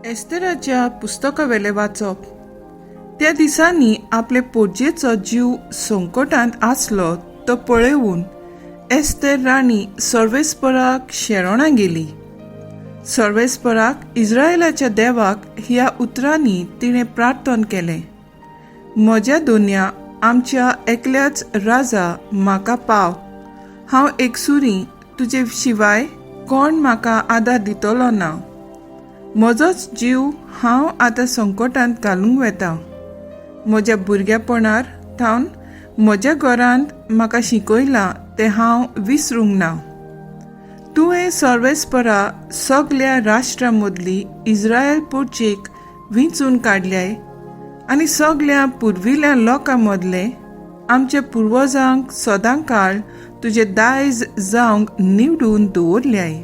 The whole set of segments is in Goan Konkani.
एस्तेराच्या पुस्तकावेलें वाचप. त्या दिसांनी आपले पोरजेचो जीव संकटांत आसलो तो पळोवन एस्तेर राणी सर्वेस्पराक शेरणां गेली. सर्वेस्पराक इस्रायलाच्या देवाक ह्या उतरांनी तिणें प्रार्थन केलें, म्हज्या दोनया आमच्या एकल्याच राजा म्हाका पाव, हांव एकसुरी, तुजे शिवाय कोण म्हाका आदार दितलो ना. म्हजोच जीव हांव आतां संकटांत घालूंक वेता. म्हज्या भुरगेपणार थावन म्हज्या घरांत म्हाका शिकयलां तें हांव विसरूंक ना. तुवें सर्वेस्परा सगल्या राष्ट्रां मदली इस्रायल पोर्चेक विंचून काडल्याय आनी सगल्या पुर्विल्ल्या लोकां मदले आमच्या पुर्वजांक सदां काळ तुजें दायज जावंक निवडून दवरल्याय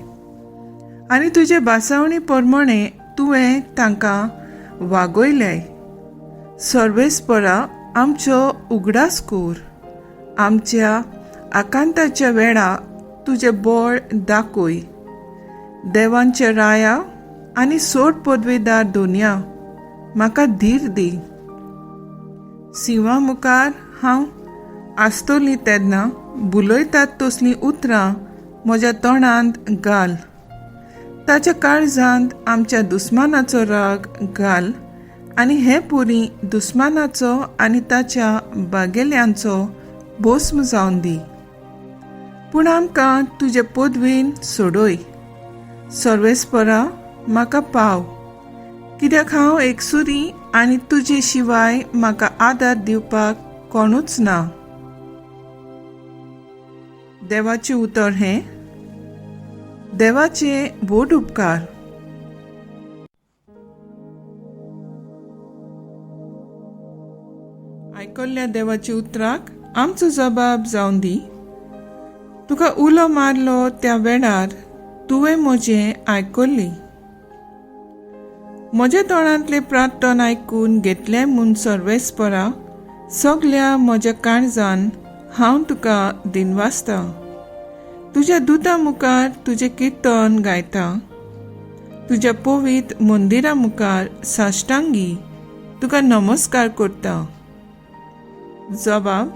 आनी तुजे भासावणी प्रमाणे तुवें तांकां वागयल्याय. सर्वेस्परा आमचो उगडास कर, आमच्या आकांताच्या वेळा तुजें बळ दाखय. देवांचे राया आनी सोड पदवेदार दोनया म्हाका धीर दी. सिंवा मुखार हांव आसतली तेन्ना बुलयतात तसलीं उतरां म्हज्या तोंडांत घाल. ताच्या काळजांत आमच्या दुस्मानाचो राग घाल आनी हे पुरी दुस्मानाचो आनी ताच्या बागेल्यांचो भस्म जावन दी. पूण आमकां तुजे पदवीन सोडय. सर्वेस्परा म्हाका पाव, कित्याक हांव एकसुरी आनी तुजे शिवाय म्हाका आदार दिवपाक कोणूच ना. देवाचें उतर हें देवाचे व्हड उपकार. आयकल्ल्या देवाच्या उतराक आमचो जबाब जावन दी. तुका उलो मारलो त्या वेळार तुवें म्हजें आयकल्ली. म्हज्या तोंडांतलें प्रार्थन आयकून घेतलें म्हूण सर्वेस्परा सगल्या म्हज्या काळजान हांव तुका दिनवासता. तुज्या दुता मुखार तुजें किर्तन गायता. तुज्या पवित्र मंदिरा मुखार साश्टांगी तुका नमस्कार करता. जबाब,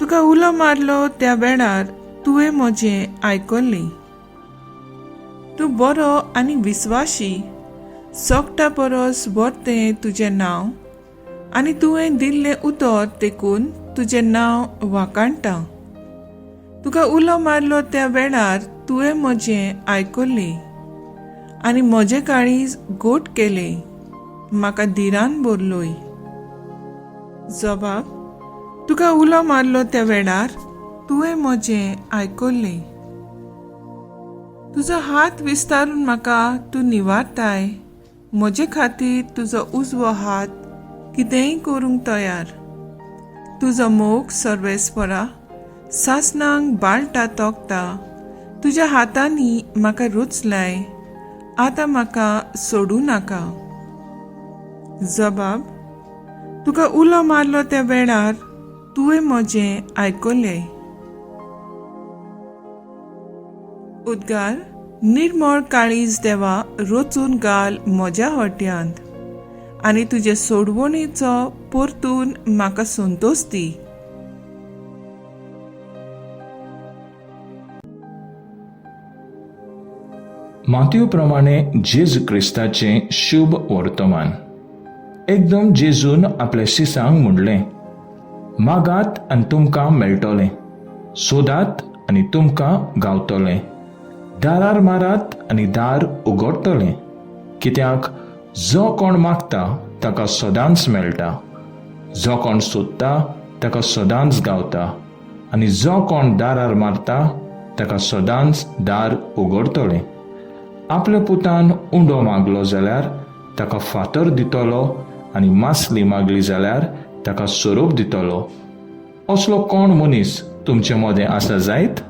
तुका उलो मारलो त्या वेळार तुवें म्हजें आयकल्लें. तूं बरो आनी विस्वाशी, सोगटा परस बरतें तुजें नांव आनी तुवें दिल्लें उतर तेकून तुजें नांव वाकाणटा. तुका उलो मारलो त्या वेळार तुवें म्हजें आयकल्लें आनी म्हजें काळीज गोट केलें, म्हाका धिरान भरलोय. जबाब, तुका उलो मारलो त्या वेळार तुवें म्हजें आयकल्लें. तुजो हात विस्तारून म्हाका तूं निवारताय. म्हजे खातीर तुजो उजवो हात कितेंय करूंक तयार. तुजो मोग सर्वेस्परा सासणांक बाळटा तोखता. तुज्या हातांनी म्हाका रुचलाय, आतां म्हाका सोडूं नाका. जबाब, तुका उलो मारलो त्या वेळार तुवें म्हजें आयकलें. उद्गार, निर्मळ काळीज देवा रचून घाल म्हज्या हट्यांत आनी तुजे सोडवणेचो परतून म्हाका संतोश दी. मातयो प्रमाणे जेजू क्रिस्ताचें शुभ वर्तमान. एकदम जेजून आपल्या शिसांक म्हणलें, मागात आनी तुमकां मेळटलें, सोदात आनी तुमकां गावतलें, दारार मारात आनी दार उगडटलें. कित्याक जो कोण मागता ताका सदांच मेळटा, जो कोण सोदता ताका सदांच गावता आनी जो कोण दारार मारता ताका सदांच दार उगडटलें. आपल्या पुतान उंडो मागलो जाल्यार ताका फातर दितलो आनी मासली मागली जाल्यार ताका सोरोप दितलो. असलो कोण मनीस तुमचे मदें आसा जायत?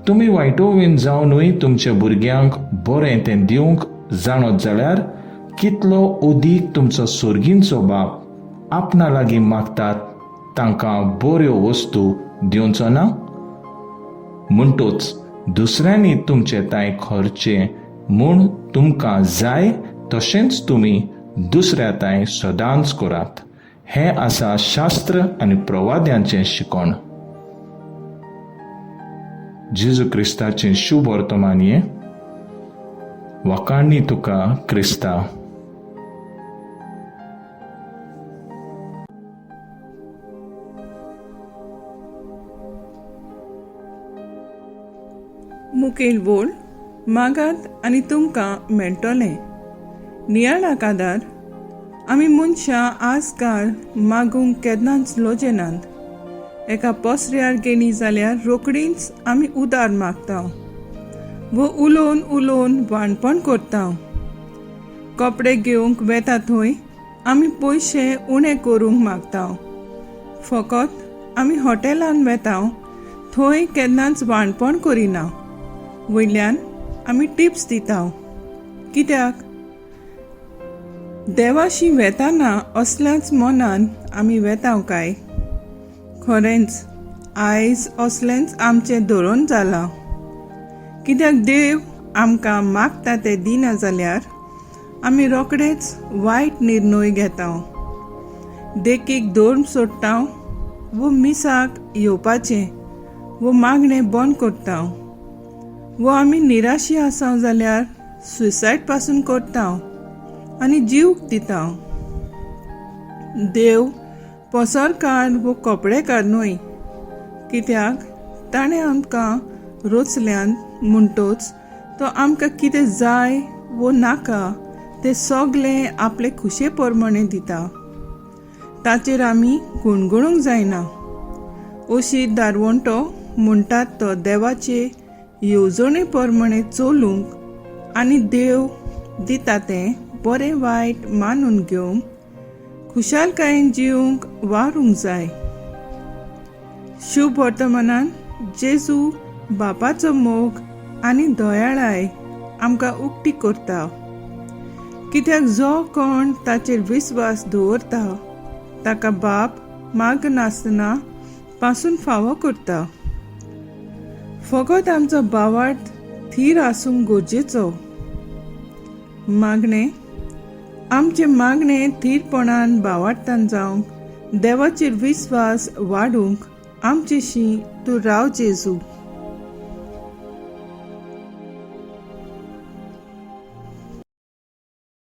तुमी वायटोवीन जावनूय तुमच्या भुरग्यांक बरें तें दिवंक जाणत जाल्यार कितलो अदीक तुमचो सोर्गींचो बाप आपणा लागीं मागतात तांकां बऱ्यो वस्तू दिवचो ना? म्हणटूच दुसऱ्यांनी तुमचे तांय खर्चें म्हूण तुमकां जाय तशेंच तुमी दुसऱ्या तांय सदांच करात. हें आसा शास्त्र आनी प्रवाद्यांचें शिकोण. जेजू क्रिस्ताचें शुभ वर्तमान हें. वाखाणणी तुका क्रिस्ता. मुखेल बोल मागात आनी तुमकां मेळटलें. नियाळाक आदार. आमी मनशां आजकाल मागूंक केन्नाच लजेनात. एका पसऱ्यार गेलीं जाल्यार रोखडींच आमी उदार मागता वो उलोवन उलोवन वाणपण करता. कपडे घेवंक वेता थंय आमी पयशे उणे करूंक मागता. फकत आमी हॉटेलान वेता थंय केन्नाच वाणपण करिना, वयल्यान आमी टिप्स दिता. कित्याक? देवाशी वेताना असल्याच मनान आमी वेता काय? खरेंच आयज असलेंच आमचें धोरण जालां. कित्याक देव आमकां मागता तें दिना जाल्यार आमी रोखडेच वायट निर्णय घेता. देखीक धर्म सोडटा वो मिसाक येवपाचें वो मागणें बंद करता वो आमी निराशी आसा जाल्यार सुसायड पासून करता आनी जीव दिता. देव पसरकार वो कपडेकार न्हय, कित्याक ताणें आमकां रोचल्यान म्हणटोच तो आमकां कितें जाय वो नाका तें सगलें आपले खुशे प्रमाणे दिता. ताचेर आमी गुणगुणूंक जायना. अशी दारवंटो म्हणटात तो देवाचे येवजणे प्रमाणे चलूंक आनी देव दिता तें बरें वायट मानून घेवंक खुशालकायेन जिवंक वारूंक जाय. शुभ वर्तमानान जेजू बापाचो मोग आनी दयाळाय आमकां उक्ती करता. कित्याक जो कोण ताचेर विस्वास दवरता ताका बाप मागनासतना पासून फावो करता. फकत आमचो भावार्थ थीर आसूंक गरजेचो. मागणें आमचें मागणें थीरपणान भावार्थान जावंक देवाचेर विस्वास वाडूंक आमचेशी तूं राव जेजू.